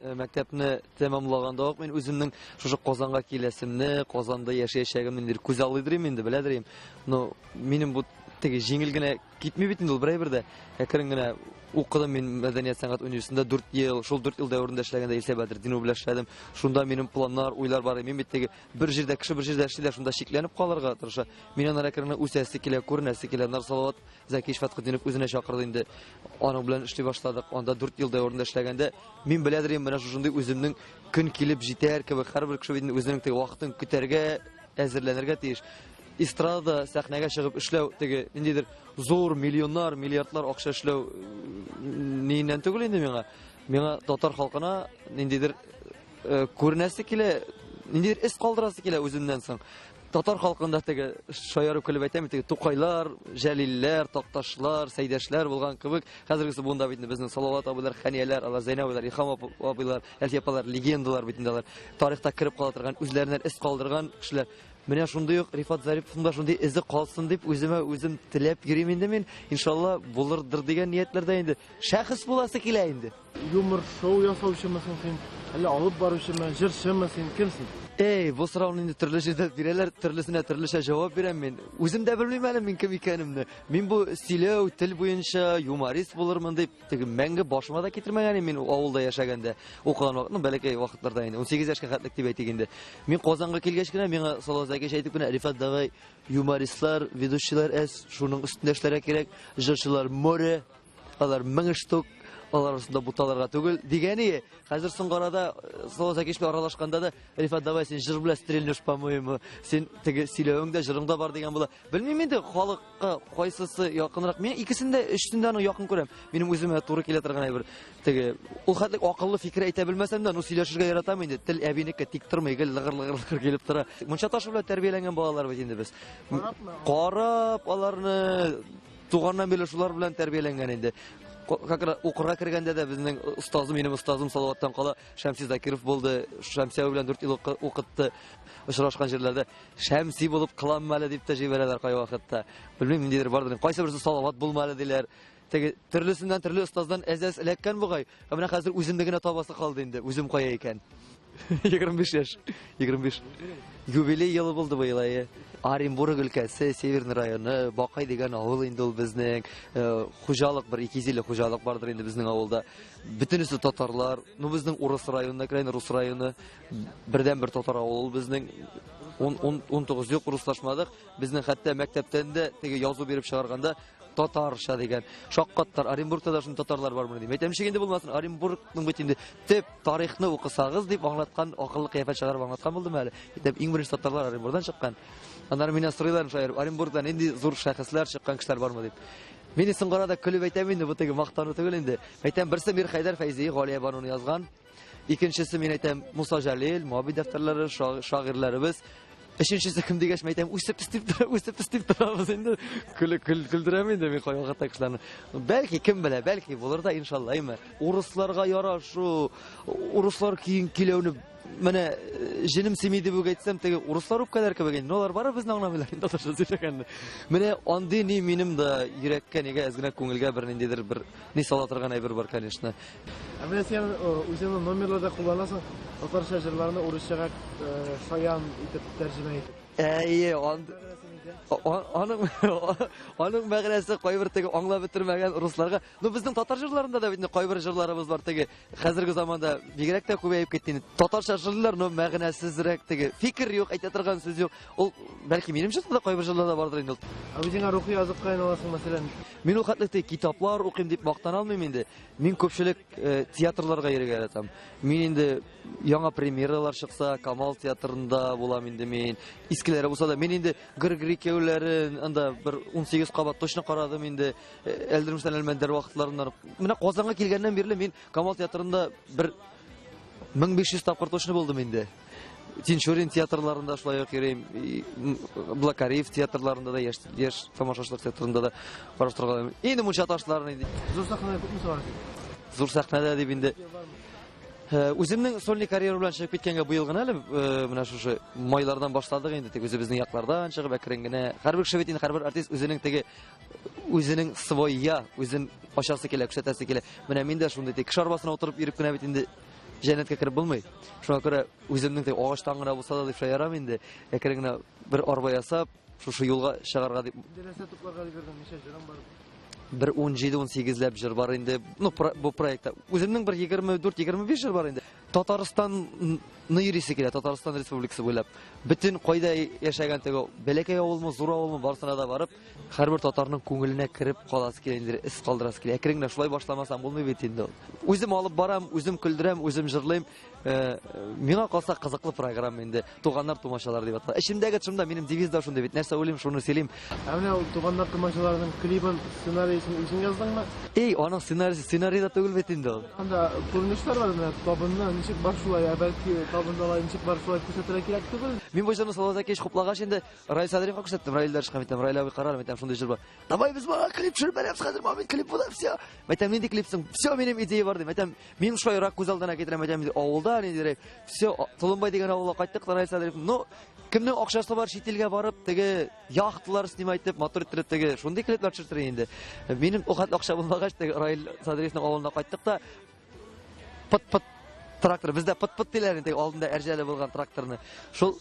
Мәктәпне тәмамлаганда ук мин үземнең шушы Казанга киләсемне, Казанда яшәячәгемне инде күз алдыйдыр инде, беләдер идем. Но минем бу теге җиңел генә китми бит инде ул бер әйбер дә. Әкрен генә укыдым мин мәдәният сәнгать университетында 4 ел, шул 4 ел дәверендә эшләгәндә Илсә Бәдретдинова белән эшләдем. Шунда минем планнар, уйлар бар. Мин бит теге бер җирдә, кеше бер җирдә эшли дә, шунда шикләнеп калырга тырыша. Мин аннан әкрен генә үсәсе килә, күренәсе килә. Аннары Салават Зәкиевич Фәтхетдинов үзенә чакырды инде. Аның белән эшли башладык. Анда 4 ел дәверендә эшләгәндә, мин беләдер инде, менә шушындый үземнең көн килеп җитәр кебек, һәрбер кеше бит инде үзенең теге вакытын көтәргә, әзерләнергә тиеш. Эстрадада сәхнәгә чыгып эшләү теге ниндидер зур миллионнар, миллиардлар акча эшләү ниеннән түгел инде миңа. Миңа татар халкына ниндидер күренәсе килә, ниндидер эз калдырасы килә үземнән соң. Татар халкында теге шаярып көлеп әйтәм, теге Тукайлар, Җәлилләр, Такташлар, Сәйдәшләр булган кебек, хәзергесе буында бит инде безнең Салават абыйлар, Хәнияләр, алар Зәйнәб абыйлар, Илһам абыйлар, Әлфия апалар легендалар бит инде алар. Тарихта кереп кала торган, үзләреннән эз калдырган кешеләр. Менә шундый ук Рифат Зариповның да шундый эзе калсын дип үземә үзем теләп йөрим инде мин. Иншалла булырдыр дигән ниятләрдә инде. Шәхес буласы килә инде. Юмор шоу ясаучымы соң син? Әллә алып баручымы, җырчымы син, кем син? Эй, бу сорауны инде төрле җирдә бирәләр, төрлесенә төрлечә җавап бирәм мин. Үзем дә белмим әле мин кем икәнемне. Мин бу сөйләү, тел буенча юморист булырмын дип, теге мәңге башыма да китермәгән идем мин авылда яшәгәндә. Укыган вакыт, ну, бәләкәй вакытларда инде, 18 яшькә хәтлек дип әйтик инде. Мин Казанга килгәч кенә миңа Салават Зәкиевич әйтеп кенә, Рифат, давай, юмористлар, ведущийлар әз, шуның өстендә эшләргә кирәк, җырчылар море, Алар 1000 штук, алар арасында буталырга түгел дигәне. Хәзер соңгы арада Салават Зәкиевич белән аралашканда да, Рифат, давай син җыр белән стрельнешь, по-моему. Син теге сөйләвең дә, җырың да бар дигән була. Белмим инде халыкка кайсысы якынрак. Мин икесен дә, өчесен дә аны якын күрәм. Минем үземә туры килә торган әйбер. Теге ул хәтлек акыллы фикер әйтә белмәсәм дә, ну сөйләшергә яратам инде. Тел әбинеке тик тормый, гел лыгыр-лыгыр килеп тора. Мунча ташы белән тәрбияләнгән балалар бит инде без. Карап аларны Туганнан бирле шулар белән тәрбияләнгән инде. Как раз укырга кергәндә дә безнең остазым, минем остазым Салаваттан кала Шәмси Закиров булды. Шәмси абый белән 4 ел укытты. Очрашкан җирләрдә Шәмси булып кыланма әле дип тә җибәрәләр кайвакытта. Белмим, ниндидер бардыр. Кайсы берсе Салават булма әле диләр. Теге төрлесеннән төрле остаздан әз-әз эләккән бугай. Ә менә хәзер үземне генә табасы калды инде. Үзем кая икән? 25 яшь. 25. Юбилей елы булды быел, әйе. Оренбург өлкәсе, Северный районы, Бакай дигән авыл инде ул безнең. Хуҗалык бер 250 хуҗалык бардыр инде безнең авылда. Бөтенесе татарлар. Ну, безнең урыс районына керә инде, рус районы. Бердән бер татар авылы ул безнең. 19 юк руслашмадык. Безнең хәтта мәктәптән дә теге язу биреп чыгарганда татарча дигән. Шаккаттар. Оренбургта да шундый татарлар бармы дим. Әйтәм, ничек инде булмасын, Оренбургның бит инде төп тарихны укысагыз дип аңлаткан, акыллы кыяфәт чыгарып аңлаткан булдым әле. Әйтәм, иң беренче татарлар Оренбургдан чыккан. Аннары миннән сорыйлар, шаярып, Оренбургда нинди зур шәхесләр чыккан кешеләр бармы дип. Мин соңгы арада көлеп әйтәм инде, бу теге мактану түгел инде. Әйтәм, берсе Мирхәйдәр Фәйзи, Галия Бануны язган. Икенчесе, мин әйтәм, Муса Җәлил, Моабит дәфтәрләре, шагыйрьләребез. Өченчесе кем дигәч, мин әйтәм, үсеп өстеп тора, үсеп өстеп торабыз инде. Көле көл көлдерәм инде мин кайвакытта кешеләрне. Бәлки кем белә, бәлки булыр да иншалла, әйме. Урысларга ярашу, урыслар киен киләүне менә җенем сими дип үк әйтсәм, теге урыслар үпкәләр кебек инде. Алар барыбер безне аңламыйлар инде татарча сөйләгәнне. Менә андый ни минем дә йөрәккә нигә әз генә күңелгә бер ниндидер бер ни сала торган әйбер бар, конечно. Ә менә син үзеңнең номерларда кулланасың татарча җырларны урысчага шаян итеп тәрҗемә итеп. Әйе, аның аның мәгънәсе кайбер теге аңлап бетермәгән русларга. Ну безнең татар җырларында да бит кайбер җырларыбыз бар теге хәзерге заманда бигрәк тә күбәеп китте инде. Татарча җырлар, но мәгънәсезрәк теге фикер юк, әйтә торган сүз юк. Ул бәлки минем җырда да кайбер җырларда бардыр инде ул. Ә үзеңә рухи азык каян аласың, мәсәлән? Мин ул хәтле теге китаплар укыйм дип мактана алмыйм инде. Мин күпчелек театрларга йөрергә яратам. Мин инде яңа премьералар чыкса, Камал театрында булам инде мин. Искеләре булса да, мин инде Гыр-гыр икәүләрен анда бер 18 кабат точно карадым инде. Әлдермештән Әлмәндәр вакытларыннан. Менә Казанга килгәннән бирле мин Камал театрында бер 1500 тапкыр точно булдым инде. Тинчурин театрларында шулай ук йөрим, Блакариев театрларында да, яшь, яшь тамашачылар театрында да караштыргалыйм. Инде мунча ташларын инде. Зур сәхнәдә күпме чыгарасың? Зур сәхнәдә дип инде. Үземнең сольный карьера белән чыгып киткәнгә быел гына әле менә шушы майлардан башладык инде, тик үзебезнең яклардан чыгып әкрен генә. Һәрбер кеше бит инде, һәрбер артист үзенең теге үзенең свой я, үзен ачасы килә, күрсәтәсе килә. Менә мин дә шундый тик кеше арбасына утырып йөреп кенә бит инде. җәннәткә кереп булмый. Шуңа күрә үземнең теге агачтан гына булса да дип шаярам инде. Әкрен генә бер арба ясап, шушы юлга чыгарга дип. Инде нәрсә тупларга өлгердең? Ничә җырың бар? Бер 17-18 ләп җыр бар инде. Ну, бу проектта. Үземнең бер 24-25 җыр бар инде. Татарстанны йөрисе килә, Татарстан Республикасы буйлап. Бөтен кайда яшәгән теге бәләкәй авылмы, зур авылмы, барысына да барып, һәрбер татарның күңеленә кереп каласы килә инде, эз калдырасы килә. Әкрен генә шулай башламасам булмый бит инде ул. Үзем алып барам, үзем көлдерәм, үзем җырлыйм. Миңа калса кызыклы программа инде. Туганнар тумачалар дип атала. Эчемдәге тышымда минем девиз да шундый бит. Нәрсә уйлыйм, шуны сөйлим. Ә менә ул туганнар тумачаларының клибын, сценариясен үзең яздыңмы? Эй, аның сценариясе сценарий да түгел бит инде ул. Анда күренешләр бар менә табынны ничек бар шулай, ә бәлки табында алай ничек бар шулай күрсәтергә кирәк түгел. Мин бу җырны Салават Зәкиевич хуплагач инде Раил Садриевка күрсәттем. Раил Дәршка әйтәм, Раил абый карар, әйтәм, шундый җыр бар. Давай без моңа клип төшереп бәрәбез хәзер, мамин клип була, все. Әйтәм, нинди клип соң? Все, минем идея бар дим. Әйтәм, мин шулайрак күз алдына китерәм, әйтәм, авылда ниндирәк. Все, Толымбай дигән авылга кайттык, Раил Садриев. Ну, кемнең акчасы бар чит илгә барып, теге яхталар снимать итеп, матур иттереп теге шундый клиплар төшертер инде. Минем ул хәтле акча булмагач, теге Раил Садриевның авылына кайттык та, пыт-пыт трактор, бездә пыт-пыт диләр инде, алдында әрҗәле булган тракторны. Шул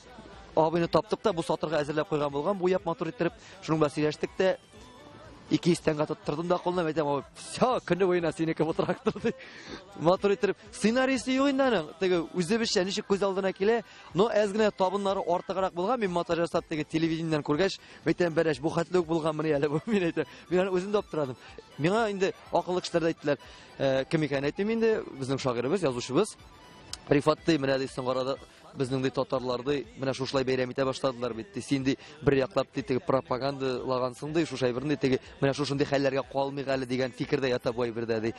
абыйны таптык та, бу сатырга әзерләп куйган булган, буяп матур иттереп, шуның белән сөйләштек тә, 200 тәңгә тоттырдым да кулына, әйтәм, абый, все, көне буена синеке бу трактор ди. Матур иттереп, сценарийсы юк инде аның, теге үзебезчә ничек күз алдына килә, но әз генә табыннары артыграк булган, мин монтаж ясап теге телевидениедән күргәч, әйтәм, бәрәч, бу хәтле үк булганмыни әле бу, мин әйтәм, мин аны үзем дә аптырадым. Миңа инде акыллы кешеләр дә әйттеләр, кем икәнен әйтмим инде, безнең шагыйребез, язучыбыз Рифат ди, менә ди, соңгы арада безнең ди татарлар ди, менә шушылай бәйрәм итә башладылар бит ди. Син ди бер яклап ди теге пропагандалагансың ди, шушы әйберне теге менә шушындый хәлләргә калмыйк әле дигән фикердә ята бу әйбердә ди.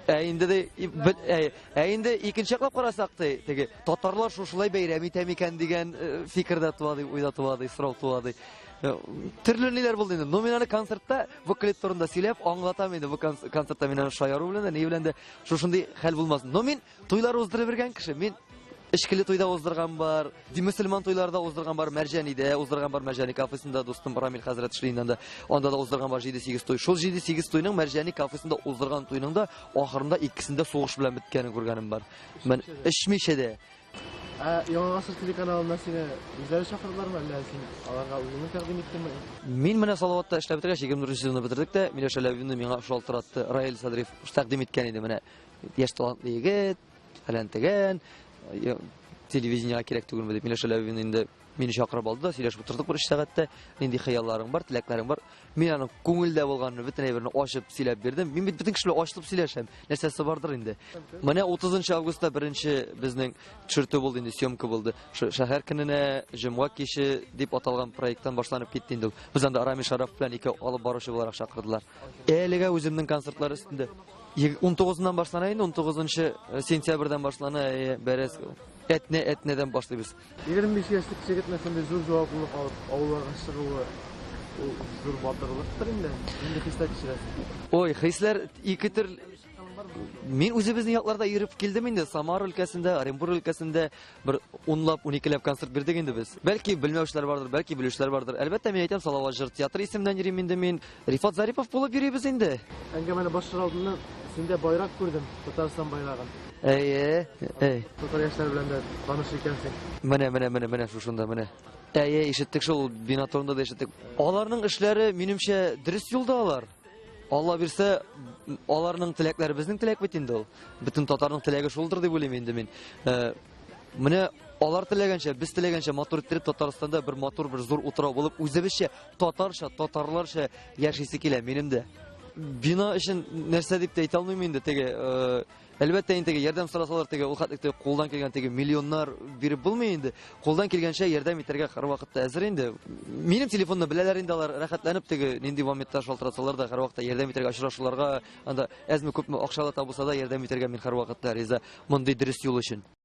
Ә инде ди, ә инде икенче яклап карасак ди, теге татарлар шушылай бәйрәм итә микән дигән фикердә туа ди, уйда туа ди, сорау туа ди. Төрле ниләр булды инде. Но мин аны концертта бу клип турында сөйләп аңлатам инде. Бу концертта мин аны шаяру белән дә, ни белән дә шушындый хәл булмасын. Но мин туйлар уздырып йөргән кеше. Мин эчкеле туйда уздырган бар, мөселман туйларда уздырган бар, Мәрҗанидә уздырган бар, Мәрҗани кафесында дустым Рамил хәзрәт эшли инде анда. Анда да уздырган бар 7-8 туй. Шул 7-8 туйның Мәрҗани кафесында уздырган туйның да ахырында икесендә сугыш белән беткәнен күргәнем бар. Мен эчмичә дә. Ә Яңа гасыр телеканалына сине үзләре чакырдылармы, әллә син аларга үзеңне тәкъдим иттеңме? Мин менә Салаватта эшләп бетергәч, 24 сезонны бетердек тә, Миләүшә Ләбибовна миңа шалтыратты. Раил Садриев тәкъдим иткән иде, менә яшь талантлы егет, фәлән тегән, телевидениегә кирәк түгелме дип. Миләүшә Ләбибовна инде мине чакырып алды да, сөйләшеп утырдык бер өч сәгатьтә. Нинди хыялларың бар, теләкләрең бар. Мин аның күңелдә булганны бөтен әйберне ачып сөйләп бирдем. Мин бит бөтен кеше белән ачылып сөйләшәм. Нәрсәсе бардыр инде. Менә 30 августта беренче безнең төшертү булды инде, съемка булды. Шу шәһәр көненә җомга киче дип аталган проекттан башланып китте инде ул. Без анда Рами Шараф белән ике алып баручы буларак чакырдылар. Әлегә үземнең концертлар өстендә. 19-ннан башлана инде, 19 сентябрьдән башлана, бәрәс. Әтнә, әтнәдән башлыйбыз. 25 яшьлек егетне шундый зур җаваплылык алып авылларга чыгуы ул зур батырлыктыр инде. Нинди хисләр кичерәсең? Ой, хисләр ике төрле. Мин үзебезнең якларда йөреп килдем инде. Самара өлкәсендә, Оренбург өлкәсендә бер унлап, уникеләп концерт бирдек инде без. Бәлки белмәүчеләр бардыр, бәлки белүчеләр бардыр. Әлбәттә, мин әйтәм, Салават җыр театры исеменнән йөрим инде мин. Рифат Зарипов булып йөрибез инде. Әңгәмәне башлар алдыннан синдә байрак күрдем, Татарстан байрагын. Әйе, әй. Татар яшьләре белән дә таныш икәнсең. Менә, менә, менә, менә шушында, менә. Әйе, ишеттек шул, бина турында да ишеттек. Аларның эшләре, минемчә, дөрес юлда алар. Алла бирсә, аларның теләкләре безнең теләк бит инде ул. Бөтен татарның теләге шулдыр дип уйлыйм инде мин. Менә алар теләгәнчә, без теләгәнчә матур иттереп Татарстанда бер матур, бер зур утрау булып, үзебезчә, татарча, татарларча яшисе килә минем дә. Бина өчен нәрсә дип тә әйтә алмыйм инде, теге, әлбәттә инде теге ярдәм сорасалар, теге ул хәтлек теге кулдан килгән теге миллионнар биреп булмый инде. Кулдан килгәнчә ярдәм итәргә һәрвакытта әзер инде. Минем телефонны беләләр инде алар, рәхәтләнеп теге нинди моментта шалтыратсалар да һәрвакытта ярдәм итәргә, очрашуларга, анда әзме күпме акчалата булса да ярдәм итәргә мин һәрвакытта риза мондый дөрес юл өчен.